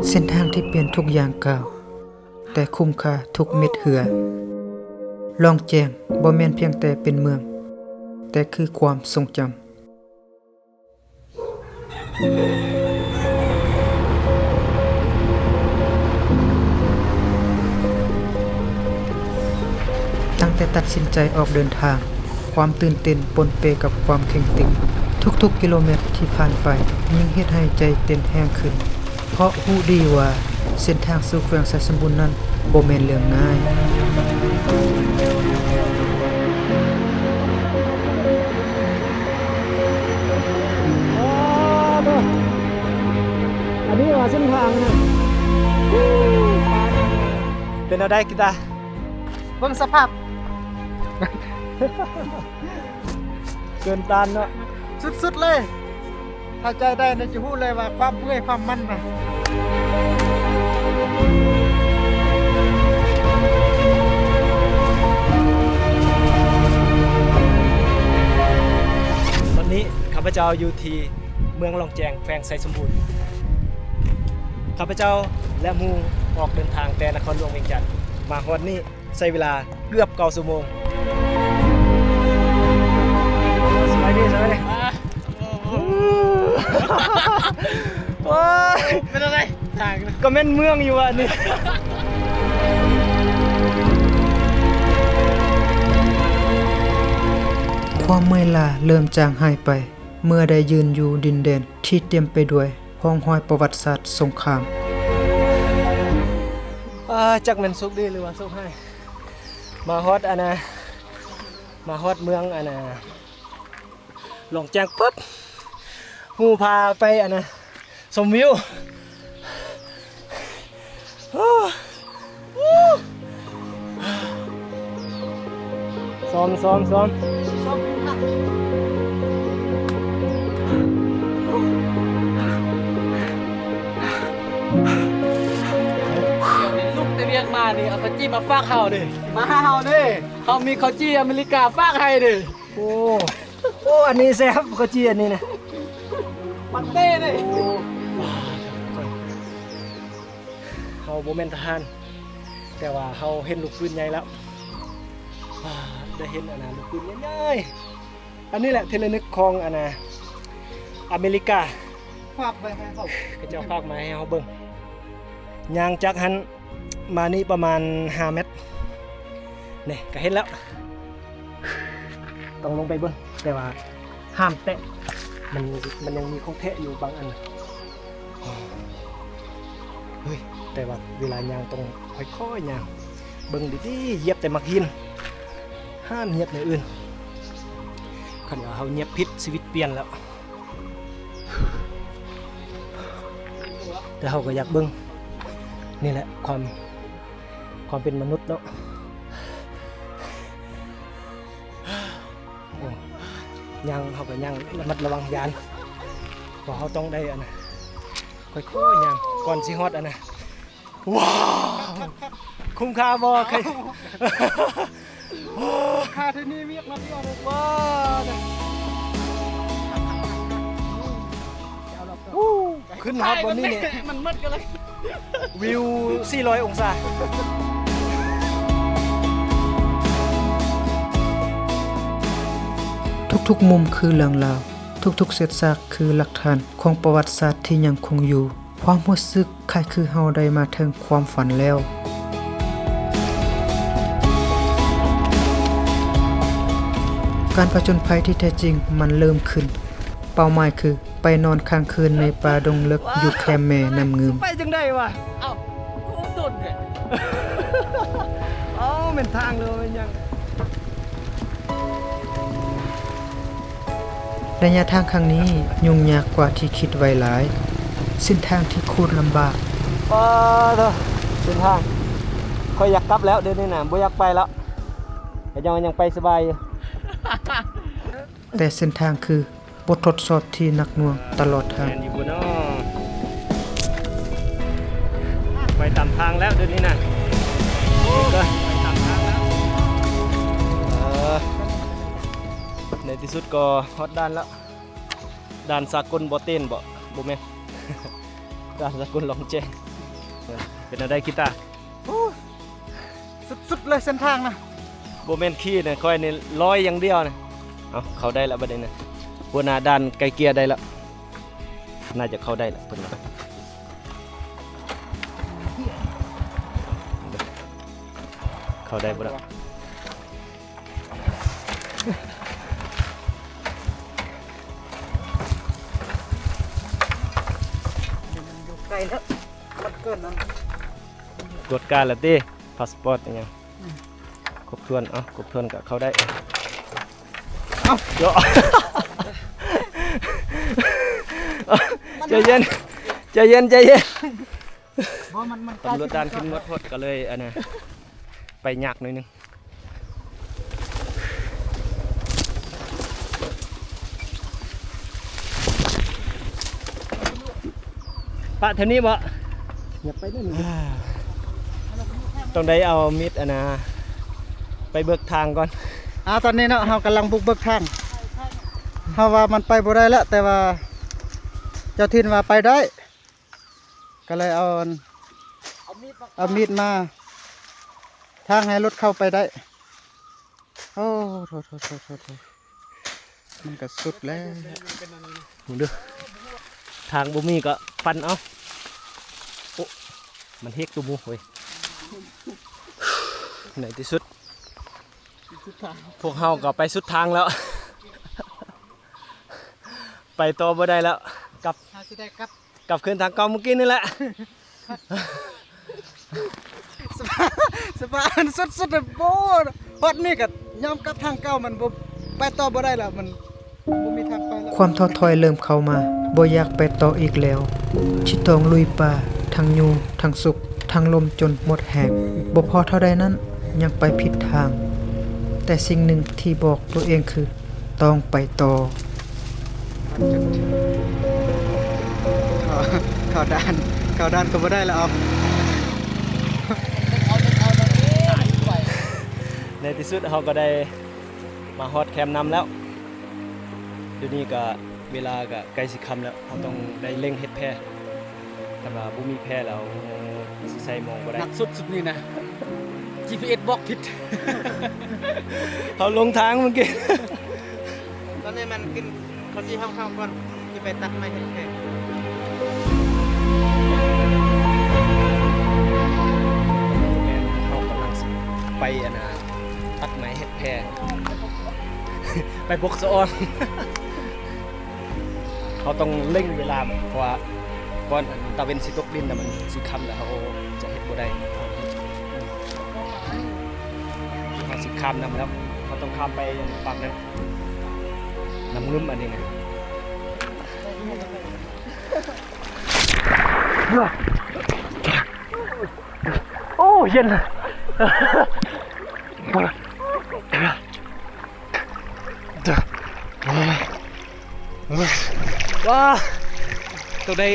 ເສັ້ນທາງທີ່ປ່ຽນທຸກຢ່າງກ້າວ ແຕ່ຄຸ້ມຄ່າທຸກເມັດເຫື່ອ. ລ່ອງແຈ້ງບໍ່ແມ່ນພຽງແຕ່ເປັນເມືອງ, ແຕ່ຄືຄວາມຊົງຈຳ. ຕັ້ງແຕ່ຕັດສິນໃຈອອກເດີນທາງ, ຄວາມຕື່ນເຕັ້ນປົນເປກັບຄວາມເຄັ່ງຕຶງ. ທຸກໆກິໂລແມັດທີ່ຜ່ານໄປ ຍິ່ງເຮັດໃຫ້ໃຈເຕັ້ນແຮງຂຶ້ນ. ເພາະຮູ້ດີວ່າເສັ້ນທາງສູ່ແຂວງໄຊສົມບູນນັ້ນບໍ່ແມ່ນເລື່ອງງ່າຍ. ອັນນີ້ວ່າເສັ້ນທາງນະ ເປັນແນວໃດກີຕາ? ເບິ່ງສະພາບ ເກີນຕ້ານເນາະ ສຸດໆເລີຍ. ຖ້າໃຈໄດ້ນະ ຈະຮູ້ເລີຍວ່າຄວາມເມື່ອຍຄວາມມັນນະ. ຕອນນີ້ຂ້າພະເຈົ້າຢູ່ທີ່ເມືອງລ່ອງແຈ້ງ ແຂວງໄຊສົມບູນ. ຂ້າພະເຈົ້າ ແລະ ໝູ່ອອກເດີນທາງແຕ່ນະຄອນຫຼວງວຽງຈັນ ມາຮອດນີ້ ໃຊ້ເວລາເກືອບເກົ້າຊົ່ວໂມງ. ສະບາຍດີ ສະບາຍດີ. ໂອ້ຍ ເປັນຈັ່ງໃດ? ທາງ ກໍແມ່ນເມືອງຢູ່ວ່ານີ້. ຄວາມເມື່ອຍລ້າເລີ່ມຈາງຫາຍໄປ ເມື່ອໄດ້ຢືນຢູ່ດິນແດນທີ່ເຕັມໄປດ້ວຍຮ່ອງຮອຍປະຫວັດສາດສົງຄາມ. ອ່າ ຈັກແມ່ນໂຊກດີ ຫຼືວ່າໂຊກຮ້າຍ ມາຮອດອັນນະ ມາຮອດເມືອງອັນນະ ລ່ອງແຈ້ງປຶບ ໝູ່ພາໄປອັນນະ ຊົມວິວ. ຊ້ອມ ຊ້ອມ ຊ້ອມ ຊ້ອມ ລຸກແຕ່ວຽກມານີ້ ເອົາເຂົ້າຈີ່ມາຝາກເຮົາເດ້ ມາຫາເຮົາເດ້. ເຮົາມີເຂົ້າຈີ່ອາເມລິກາຝາກໃຫ້ເດ້. ໂອ້ ໂອ້ ອັນນີ້ແຊບ ເຂົ້າຈີ່ອັນນີ້ນະ ປັກເຕ້ເດ້. ເຮົາບໍ່ແມ່ນທະຫານ ແຕ່ວ່າເຮົາເຫັນລູກປືນໃຫຍ່ແລ້ວ ໄດ້ເຫັນອັນນະ ລູກປືນໃຫຍ່ໆ. ອັນນີ້ແຫຼະທີ່ລະນຶກຂອງອັນນະ ອາເມລິກາ ຝາກໄວ້ໃຫ້ເຮົາ ເຂົາເຈົ້າຝາກມາໃຫ້ເຮົາເບິ່ງ. ຍ່າງຈາກຫັ້ນມານີ້ປະມານຫ້າແມັດ ນີ້ກະເຫັນແລ້ວ. ຕ້ອງລົງໄປເບິ່ງ ແຕ່ວ່າຫ້າມແຕະ ມັນ ມັນຍັງມີຂອງແທ້ຢູ່ບາງອັນ. ເຮີ້ຍ ແຕ່ວ່າເວລາຍ່າງຕ້ອງຄ່ອຍໆຍ່າງ ເບິ່ງດີໆ ຢຽບແຕ່ໝາກຫີນ ຫ້າມຢຽບແນວອື່ນ. ຄັນວ່າເຮົາຢຽບຜິດ ຊີວິດປ່ຽນແລ້ວ. ແຕ່ເຮົາກໍຢາກເບິ່ງ ນີ້ແຫຼະ ຄວາມ ຄວາມເປັນມະນຸດເນາະ. ໂອ້ ຍ່າງ ເຮົາກໍຍ່າງລະມັດລະວັງ ຢ້ານ ເພາະເຮົາຕ້ອງໄດ້ອັນນະ ຄ່ອຍໆຍ່າງ ກ່ອນຊິຮອດອັນນະ. ວ້າວ ຄຸ້ມຄ່າບໍ່? ຄ່າທີ່ນີ້ວຽກມາດຽວເລີຍ ວ້າວ. ຂຶ້ນຮອດບ່ອນນີ້ນີ້ ມັນໝົດກັນເລີຍ ວິວສີ່ຮ້ອຍອົງສາ. ທຸກໆມຸມຄືເລື່ອງລາວ, ທຸກໆເສດຊາກຄືຫຼັກຖານຂອງປະຫວັດສາດທີ່ຍັງຄົງຢູ່. ຄວາມຮູ້ສຶກຄ້າຍຄືເຮົາໄດ້ມາເຖິງຄວາມຝັນແລ້ວ. ການຜະຈົນໄພທີ່ແທ້ຈິງມັນເລີ່ມຂຶ້ນ. ເປົ້າໝາຍຄື ໄປນອນຄ້າງຄືນໃນປ່າດົງເລິກຢູ່ແຄມແມ່ນ້ຳງື່ມ. ໄປຈັ່ງໃດວະ? ເອົ້າ ໂອ້ ດົນແທ້. ເອົ້າ ແມ່ນທາງຫຼືວ່າແມ່ນຫຍັງ? ໄລຍະທາງຄັ້ງນີ້ຫຍຸ້ງຍາກກວ່າທີ່ຄິດໄວ້ຫຼາຍ. ເສັ້ນທາງທີ່ໂຄດລຳບາກ. ປາໂທ ເສັ້ນທາງ. ຂ້ອຍຢາກກັບແລ້ວ ດຽວນີ້ນະ ບໍ່ຢາກໄປແລ້ວ. ຂະເຈົ້າຍັງໄປສະບາຍຢູ່. ແຕ່ເສັ້ນທາງຄື ບົດທົດສອບທີ່ໜັກໜ່ວງຕະຫຼອດທາງ. ແມ່ນຢູ່ບໍ່ນໍ? ໄປຕາມທາງແລ້ວດຽວນີ້ນະ. ໄປຕາມທາງແລ້ວ. ເອີ. ທີ່ສຸດກໍຮອດດ່ານແລ້ວ. ດ່ານສາກົນບໍ່ເຕັນບໍ່? ບໍ່ແມ່ນ ດ່ານສາກົນລອງແຈ້ງ. ເປັນແນວໃດກີຕາ? ໂອ້ ສຸດໆເລີຍເສັ້ນທາງນະ. ບໍ່ແມ່ນຂີ່ນະ ຂ້ອຍນີ້ລອຍຢ່າງດຽວນະ. ເອົາ ເຂົ້າໄດ້ລະບັດນີ້ນະ. ຫົວໜ້າດ່ານໄກ່ເກ່ຍໄດ້ລະ. ໜ້າຈະເຂົ້າໄດ້ລະເພິ່ນວ່າ. ເຂົ້າໄດ້ບໍ່ລະ? ຢູ່ໄກແລ້ວ ມັນເກີນນັ້ນ. ກວດກາແລ້ວຕິ? ພາສປອດອີ່ຫຍັງ? ອືມ ຄົບຖ້ວນ. ເອົ້າ ຄົບຖ້ວນກໍເຂົ້າໄດ້. ເອົ້າ ເອົາ ໃຈເຢັນ ໃຈເຢັນ ໃຈເຢັນ. ບໍ່ ມັນ ມັນ ຕຳຫຼວດດ່ານເຂັ້ມງວດໂພດ ກໍເລີຍ ອັນນະ ໄປຍາກໜ້ອຍໜຶ່ງ. ປະແຖວນີ້ບໍ່? ຢ່າໄປເດີ. ຕ້ອງໄດ້ເອົາມີດ ອັນນະ ໄປເບີກທາງກ່ອນ. ອາ ຕອນນີ້ເນາະ ເຮົາກຳລັງບຸກເບີກທາງ. ເຮົາວ່າມັນໄປບໍ່ໄດ້ແລ້ວ ແຕ່ວ່າເຈົ້າຖິ່ນວ່າໄປໄດ້. ກໍເລີຍເອົາ ເອົາມີດມາ ເອົາມີດມາທາງໃຫ້ລົດເຂົ້າໄປໄດ້. ໂອ້ ໂທ້ໆໆ ມັນກໍສຸດແລ້ວ. ເບິ່ງເດີ ທາງບໍ່ມີກໍປັ່ນເອົາ. ໂອ້ ມັນເຮັກຕົວໝູເວີຍ. ໃນທີ່ສຸດ ພວກເຮົາກໍໄປສຸດທາງແລ້ວ. ໄປຕໍ່ບໍ່ໄດ້ແລ້ວ. ກັບ ເຮົາຊິໄດ້ກັບ ກັບຄືນທາງເກົ່າມື້ກີ້ນີ້ແຫຼະ. ສະພາບ ສະພາບອັນສຸດໆ ໂອ້ ຮອດນີ້ກໍຍອມກັບທາງເກົ່າ. ມັນບໍ່ ໄປຕໍ່ບໍ່ໄດ້ແລ້ວ. ມັນ ບໍ່ມີທາງໄປແລ້ວ. ຄວາມທໍ້ຖອຍເລີ່ມເຂົ້າມາ, ບໍ່ຢາກໄປຕໍ່ອີກແລ້ວ. ຊິຕ້ອງລຸຍປ່າ, ທັງຍຸງ, ທັງສຸກ, ທັງລົມຈົນໝົດແຮງ. ບໍ່ພໍເທົ່າໃດນັ້ນ, ຍັງໄປຜິດທາງ. ແຕ່ສິ່ງໜຶ່ງທີ່ບອກຕົວເອງຄື ຕ້ອງໄປຕໍ່. ເຂົ້າດ່ານ, ເຂົ້າດ່ານກໍບໍ່ໄດ້ແລ້ວ. ໃນທີ່ສຸດເຮົາກໍໄດ້ ມາຮອດແຄມນ້ຳແລ້ວ. ດຽວນີ້ກະເວລາກະໃກ້ຊິຄ່ຳແລ້ວ, ເຮົາຕ້ອງໄດ້ເລັ່ງເຮັດແພ. ຄັນວ່າບໍ່ມີແພແລ້ວຊິໃສ່ມອງບໍ່ໄດ້. ໜັກສຸດ ຊຸດນີ້ນະ ຈີພີເອັສບອກຜິດ. ເຮົາຫຼົງທາງເມື່ອກີ້. ຕອນນີ້ມັນກິນ ເຂົາຊິເຮົາເຂົ້າກ່ອນ ຊິໄປຕັດໄມ້ເຮັດແພ. ເຮົາກຳລັງຊິໄປ ອັນນ່າ ຕັດໄມ້ເຮັດແພ ໄປບົກສະອອນ. ເຮົາຕ້ອງເລັ່ງເວລາ ເພາະວ່າກ່ອນຕາເວັນຊິຕົກດິນນະ ມັນຊິຄ່ຳແລ້ວ ເຮົາຈະເຮັດບໍ່ໄດ້. ເຮົາຊິຂ້າມນ້ຳແລ້ວ ເຮົາຕ້ອງຂ້າມໄປຝັ່ງນັ້ນ. ນ້ຳງື່ມອັນນີ້ນະ. ໂອ້ ເຢັນ. ວ້າ ຕ້ອງໄດ້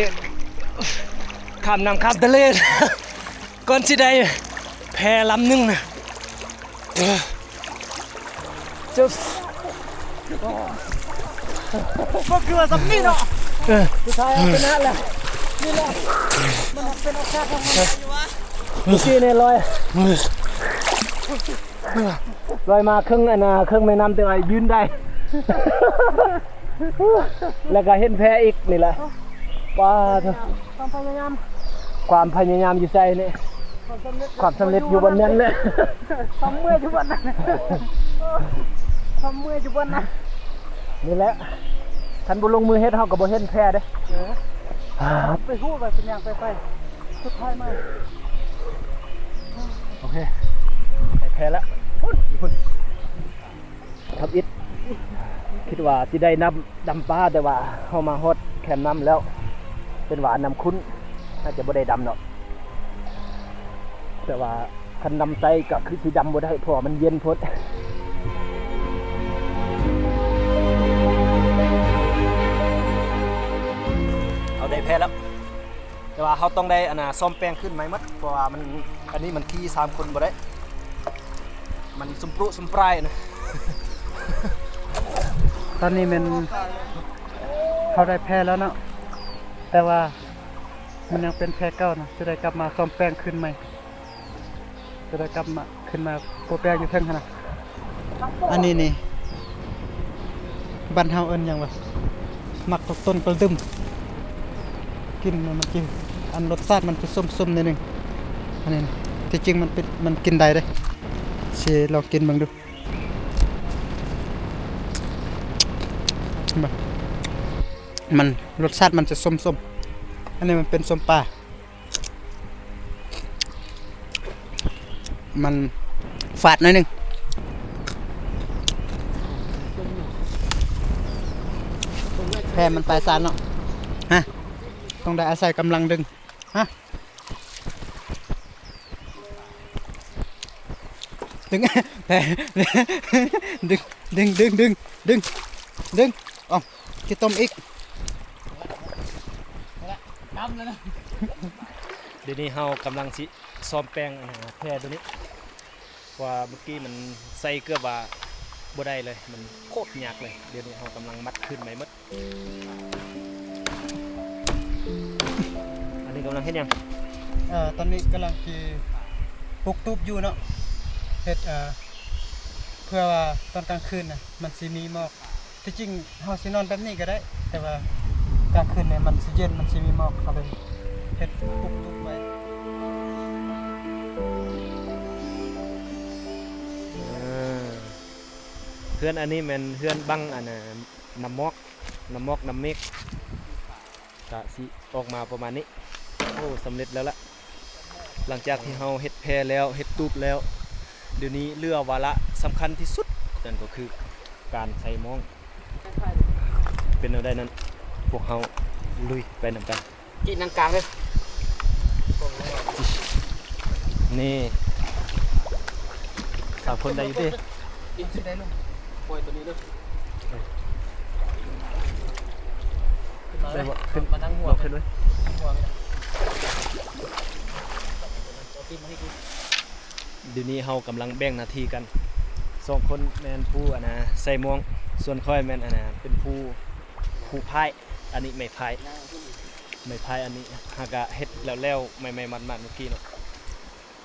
ຂ້າມນ້ຳຂ້າມທະເລ ກ່ອນຊິໄດ້ແພລຳໜຶ່ງນະ. ຈະ ມັນຄືວ່າສ່ຳນີ້ເນາະ. ເອີ ສຸດທ້າຍເຮົາຊະນະແລ້ວ. ນີ້ແຫຼະ ມັນເປັນໂອກາດຂອງມັນ. ເມື່ອກີ້ນີ້ລອຍ ລອຍມາເຄິ່ງ ອັນນ່າ ເຄິ່ງແມ່ນ້ຳ ແຕ່ວ່າຢືນໄດ້ ແລ້ວກໍເຫັນແພອີກນີ້ແຫຼະ. ປ້າໂທ້ ຄວາມພະຍາຍາມ ຄວາມພະຍາຍາມຢູ່ໃສນີ້? ຄວາມສຳເລັດ ຄວາມສຳເລັດຢູ່ບ່ອນນັ້ນແຫຼະ. ຄວາມເມື່ອຍຢູ່ບ່ອນນັ້ນ ຄວາມເມື່ອຍຢູ່ບ່ອນນັ້ນ. ນີ້ແຫຼະ ຄັນບໍ່ລົງມືເຮັດ ເຮົາກໍບໍ່ເຫັນແພເດ້. ເອີ ໄປຮູ້ວ່າຊິຍ່າງໄປ ໄປ ສຸດທ້າຍມາ. ໂອເຄ ໄດ້ແພແລ້ວ ພຸ້ນ ພຸ້ນ. ທຳອິດ ຄິດວ່າຊິໄດ້ນ້ຳດຳປາ ແຕ່ວ່າເຮົາມາຮອດແຄມນ້ຳແລ້ວ ເປັນວ່ານ້ຳຂຸ້ນ ອາດຈະບໍ່ໄດ້ດຳເນາະ. ແຕ່ວ່າຄັນນ້ຳໃສກໍຄືຊິດຳບໍ່ໄດ້ ເພາະວ່າມັນເຢັນໂພດ. ເຮົາໄດ້ແພແລ້ວ. ແຕ່ວ່າເຮົາຕ້ອງໄດ້ ອັນນ່າ ສ້ອມແປງຂຶ້ນໃໝ່ໝົດ ເພາະວ່າມັນ ອັນນີ້ມັນຂີ່ສາມຄົນບໍ່ໄດ້ ມັນຊຸມປຣຸຊຸມປຣາຍນະ. ຕອນນີ້ແມ່ນເຮົາໄດ້ແພແລ້ວເນາະ ແຕ່ວ່າມັນຍັງເປັນແພເກົ່ານະ ຈະໄດ້ກັບມາສ້ອມແປງຄືນໃໝ່ ຈະໄດ້ກັບມາ ຂຶ້ນມາປົວແປງຢູ່ເທິງຫັ້ນນະ. ອັນນີ້ນີ້ ບ້ານເຮົາເອີ້ນຫຍັງວະ? ໝາກຕົກຕົ້ນກະດຶມ ກິນມັນຊິ ອັນ ລົດຊາດມັນຈະສົ້ມໆໜ້ອຍໜຶ່ງ. ອັນນີ້ນະ ທີ່ຈິງມັນເປັນ ມັນກິນໄດ້ເດ້ ຊິລອງກິນເບິ່ງດູ. ມັນ ມັນ ລົດຊາດມັນຈະສົ້ມໆ. ອັນນີ້ມັນເປັນສົ້ມປາ ມັນຝາດໜ້ອຍໜຶ່ງ. ແພມັນໄປສາເນາະ ຮະ ຕ້ອງໄດ້ອາໄສກຳລັງດຶງ ຮະ ດຶງ ແພ ດຶງ ດຶງ ດຶງ ດຶງ ດຶງ ອອກ ຂີ້ຕົມອີກ ດຳແລ້ວນະ. ດຽວນີ້ເຮົາກຳລັງຊິສ້ອມແປງ ອັນ ແພໂຕນີ້ ເພາະວ່າເມື່ອກີ້ມັນໃສ່ເກືອບວ່າບໍ່ໄດ້ເລີຍ ມັນໂຄດຍາກເລີຍ. ດຽວນີ້ເຮົາກຳລັງມັດຄືນໃໝ່ໝົດ. ອັນນີ້ກຳລັງເຮັດຫຍັງ? ເອີ ຕອນນີ້ກຳລັງຊິປຸກຕູບຢູ່ເນາະ ເຮັດ ເອີ ເພື່ອວ່າຕອນກາງຄືນນະ ມັນຊິມີໝອກ. ທີ່ຈິງເຮົາຊິນອນແບບນີ້ກໍໄດ້ ແຕ່ວ່າກາງຄືນນີ້ມັນຊິເຢັນ ມັນຊິມີໝອກ ເຮົາເລີຍເຮັດປຸກຕູບໄວ້. ເອີ ເຮືອນອັນນີ້ແມ່ນເຮືອນບັງ ອັນ ນ້ຳໝອກ ນ້ຳໝອກ ນ້ຳເມກ ກະຊິອອກມາປະມານນີ້. ໂອ້ ສຳເລັດແລ້ວລະ ຫຼັງຈາກທີ່ເຮົາເຮັດແພແລ້ວ ເຮັດຕູບແລ້ວ ດຽວນີ້ເຫຼືອວາລະສຳຄັນທີ່ສຸດ ນັ້ນກໍຄືການໃສ່ມ້ອງ. ເປັນແນວໃດນັ້ນ ພວກເຮົາລຸຍໄປນຳກັນ. ກີນາງກາງເດີ ນີ້ ສາມຄົນໄດ້ຢູ່ຕິ? ກິນຊິໄດ້ລູກ ປ່ອຍໂຕນີ້ເດີ ໄດ້ບໍ່? ຂຶ້ນ ມານັ່ງຫົວ ເອົາຂຶ້ນເວີຍ ນັ່ງຫົວ ເອົາຕີນມາໃຫ້ກູ. ດຽວນີ້ເຮົາກຳລັງແບ່ງໜ້າທີ່ກັນ ສອງຄົນແມ່ນຜູ້ ອັນນະ ໃສ່ໝ່ວງ ສ່ວນຂ້ອຍແມ່ນ ອັນນະ ເປັນຜູ້ ຜູ້ພາຍ. ອັນນີ້ໄມ້ພາຍ ໄມ້ພາຍ ອັນນີ້ຫາກະເຮັດແລ້ວໆ ໃໝ່ໆ ໝາດໆ ມື້ກີ້ເນາະ.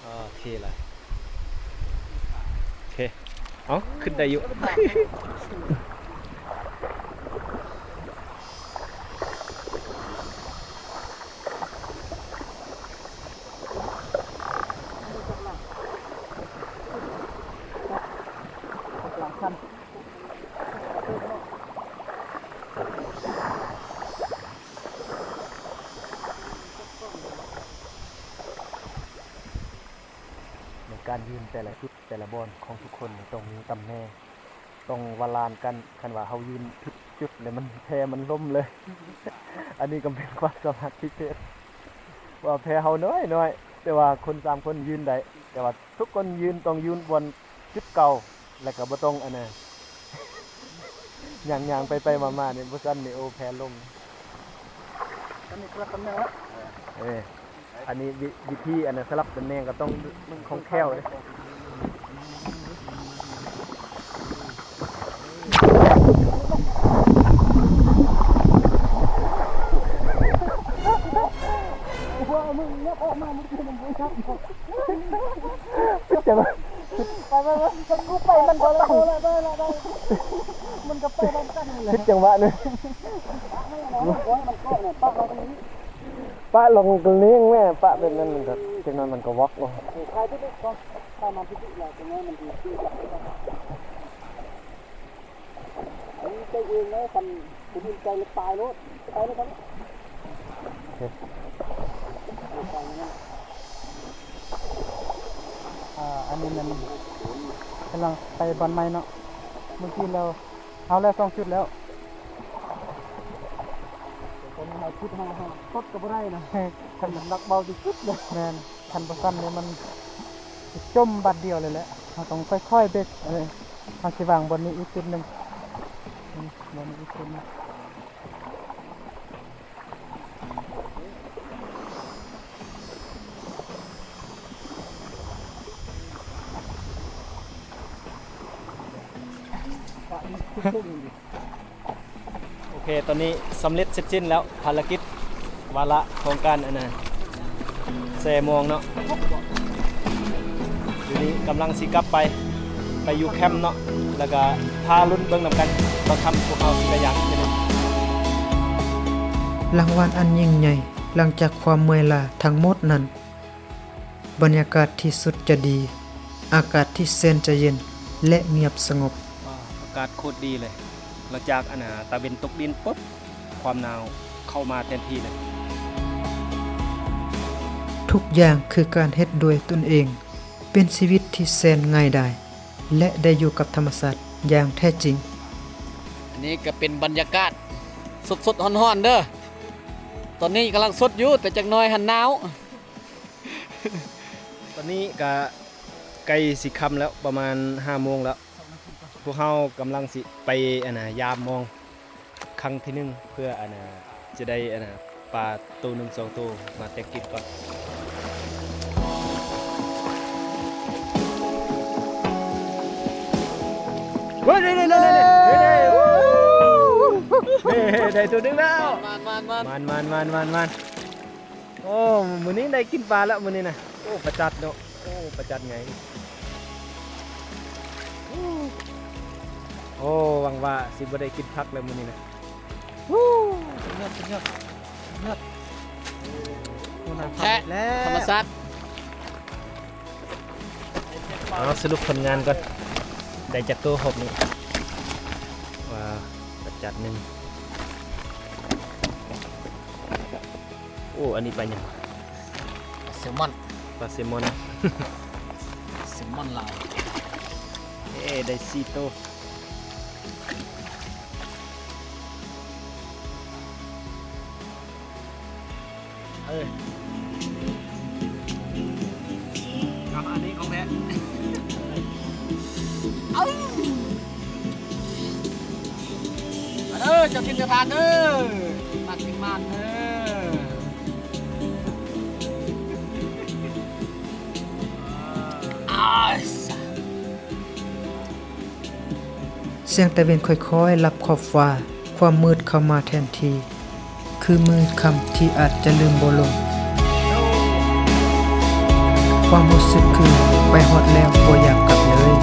ໂອເຄລະ ໂອເຄ ເອົ້າ ຂຶ້ນໄດ້ຢູ່. ໃນການຢືນແຕ່ລະຈຸດ ແຕ່ລະບ່ອນຂອງທຸກຄົນນີ້ຕ້ອງມີຕຳແໜ່ງ ຕ້ອງບາລານກັນ. ຄັນວ່າເຮົາຢືນຜິດຈຸດແລ້ວ ມັນ ແພມັນລົ້ມເລີຍ. ອັນນີ້ກໍເປັນຄວາມສາມາດພິເສດ ວ່າແພເຮົານ້ອຍໆ ແຕ່ວ່າຄົນສາມຄົນຢືນໄດ້ ແຕ່ວ່າທຸກຄົນຢືນ ຕ້ອງຢືນບ່ອນຈຸດເກົ່າ ແລ້ວກໍບໍ່ຕ້ອງ ອັນນະ ຍ່າງໆ ໄປໆ ມາໆ ນີ້ ບໍ່ຊັ້ນນີ້ ໂອ້ ແພລົ້ມ. ອັນນີ້ສະຫຼັບຕຳແໜ່ງແລ້ວ ເອີ ອັນນີ້ວິ ວິທີ ອັນນັ້ນ ສະຫຼັບຕຳແໜ່ງກໍຕ້ອງຄ່ອງແຄ້ວເດ້. ວ່າມຶງຍັບອອກມາ ມັນຄືມັນບໍ່ຍັບ ຄືຈັ່ງ ໄປໆໆ ໃຫ້ກູໄປ ມັນກໍໄດ້ ມັນກໍໄປນຳກັນແຫຼະ ຜິດຈັງຫວະໜຶ່ງ ໂອ້ຍ ມັນກໍແມ່ນປະມາຕົງນີ້ ປະລົງກະເລງແມ່ ປະແບບນັ້ນ ມັນກໍ ຈັກໜ້ອຍມັນກໍວອກເນາະ ເອີ ຖ່າຍຕິດໆ ຖ່າຍມາຕິດໆ ແລ້ວຈັກໜ້ອຍມັນຊິ ອັນນີ້ໃຈເອງເນາະ ຄັນຜູ້ອື່ນໃຈແລ້ວຕາຍໂລດ ໄປເລີຍຄັນ ອ່າ ອັນນີ້ແມ່ນກຳລັງໄປບ່ອນໃໝ່ເນາະ ເມື່ອກີ້ແລ້ວ ເອົາແລ້ວ ສອງຈຸດແລ້ວ ຕົດກໍບໍ່ໄດ້ນະ ຄັນໜັກເບົາທີ່ສຸດເລີຍ ແມ່ນ ຄັນບໍ່ຊັ້ນນີ້ມັນຊິຈົມບາດດຽວເລີຍແຫຼະ ເຮົາຕ້ອງຄ່ອຍໆເບຣກ ເອີ ເຮົາຊິວາງບ່ອນນີ້ອີກຈຸດໜຶ່ງ ບ່ອນນີ້ອີກຈຸດໜຶ່ງ ປະນີ້ທຸກໆ ນີ້ ເຄ ຕອນນີ້ສຳເລັດເສັດສິ້ນແລ້ວ ພາລະກິດວາລະຂອງການ ອັນນ່າ ແຊ່ມອງເນາະ. ດຽວນີ້ກຳລັງຊິກັບໄປ ໄປຢູ່ແຄມເນາະ ແລ້ວກະຖ້າລຸ້ນເບິ່ງນຳກັນ ບາງຄ່ຳພວກເຮົາຊິໄປຢາມອີກເທື່ອໜຶ່ງ. ລາງວັນອັນຍິ່ງໃຫຍ່ ຫຼັງຈາກຄວາມເມື່ອຍລ້າທັງໝົດນັ້ນ, ບັນຍາກາດທີ່ສຸດຈະດີ, ອາກາດທີ່ແສນຈະເຢັນ ແລະ ງຽບສະຫງົບ. ອາກາດໂຄດດີເລີຍ ຫຼັງຈາກ ອັນນ່າ ຕາເວັນຕົກດິນປຸບ ຄວາມໜາວເຂົ້າມາແທນທີ່ເລີຍ. ທຸກຢ່າງຄືການເຮັດດ້ວຍຕົນເອງ, ເປັນຊີວິດທີ່ແສນງ່າຍດາຍ ແລະ ໄດ້ຢູ່ກັບທຳມະຊາດຢ່າງແທ້ຈິງ. ອັນນີ້ກໍເປັນບັນຍາກາດສົດໆ ຮ້ອນໆ ເດີ. ຕອນນີ້ກຳລັງສົດຢູ່ ແຕ່ຈັກໜ້ອຍຫັ້ນໜາວ. ຕອນນີ້ກະໃກ້ຊິຄ່ຳແລ້ວ ປະມານຫ້າໂມງແລ້ວ. ພວກເຮົາກຳລັງຊິໄປ ອັນນ່າ ຢາມມອງຄັ້ງທີໜຶ່ງ ເພື່ອ ອັນນ່າ ຈະໄດ້ ອັນນ່າ ປາໂຕໜຶ່ງສອງໂຕມາແຕ່ງກິນກ່ອນ. ເຮີ້ຍ ໄດ້ ໄດ້ ໄດ້ ໄດ້ ໄດ້ ໄດ້ ໄດ້ໂຕໜຶ່ງແລ້ວ. ມານ ມານ ມານ ມານ. ໂອ້ ມື້ນີ້ໄດ້ກິນປາແລ້ວມື້ນີ້ນະ. ໂອ້ ປາຈັດເນາະ. ໂອ້ ປາຈັດໃຫຍ່. ໂອ້ ຫວັງວ່າຊິບໍ່ໄດ້ກິນຜັກແລ້ວມື້ນີ້ນະ. ໂອ້ ສຸດຍອດ ສຸດຍອດ ສຸດຍອດ. ໂອ້ ນາງ ແທ້ ແລ້ວ ທຳມະຊາດ. ເອົາ ສະຫຼຸບຜົນງານກ່ອນ ໄດ້ຈັກໂຕຮອບນີ້. ວ້າວ ປາຈັດໜຶ່ງ. ໂອ້ ອັນນີ້ປາຫຍັງ? ປາແຊລມອນ. ປາແຊລມອນ ແຊລມອນລາວ. ເອີ ໄດ້ສີ່ໂຕ. ເອີ ກຳອັນນີ້ຂອງແທ້. ເອົາ ມາເດີ ເຈົ້າຖິ່ນເຈົ້າຖານເດີ ມັກກິນມັນເດີ. ອາ ສຽງຕາເວັນຄ່ອຍໆ ລັບຂອບຟ້າ, ຄວາມມືດເຂົ້າມາແທນທີ່, ຄືມືດຄ່ຳທີ່ອາດຈະລືມບໍ່ລົງ. ຄວາມຮູ້ສຶກຄືໄປຮອດແລ້ວບໍ່ຢາກກັບເລີຍ.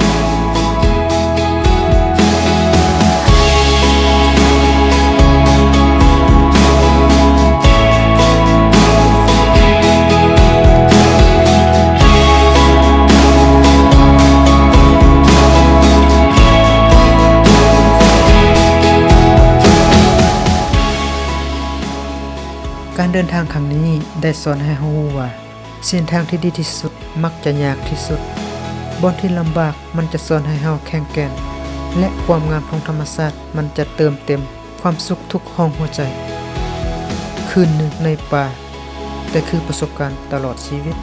ການເດີນທາງຄັ້ງນີ້ໄດ້ສອນໃຫ້ເຮົາຮູ້ວ່າ ເສັ້ນທາງທີ່ດີທີ່ສຸດມັກຈະຍາກທີ່ສຸດ. ບ່ອນທີ່ລຳບາກມັນຈະສອນໃຫ້ເຮົາແຂງແກ່ນ ແລະ ຄວາມງາມຂອງທຳມະຊາດມັນຈະເຕີມເຕັມຄວາມສຸກທຸກຫ້ອງຫົວໃຈ. ຄືນໜຶ່ງໃນປ່າ ແຕ່ຄືປະສົບການຕະຫຼອດຊີວິດ.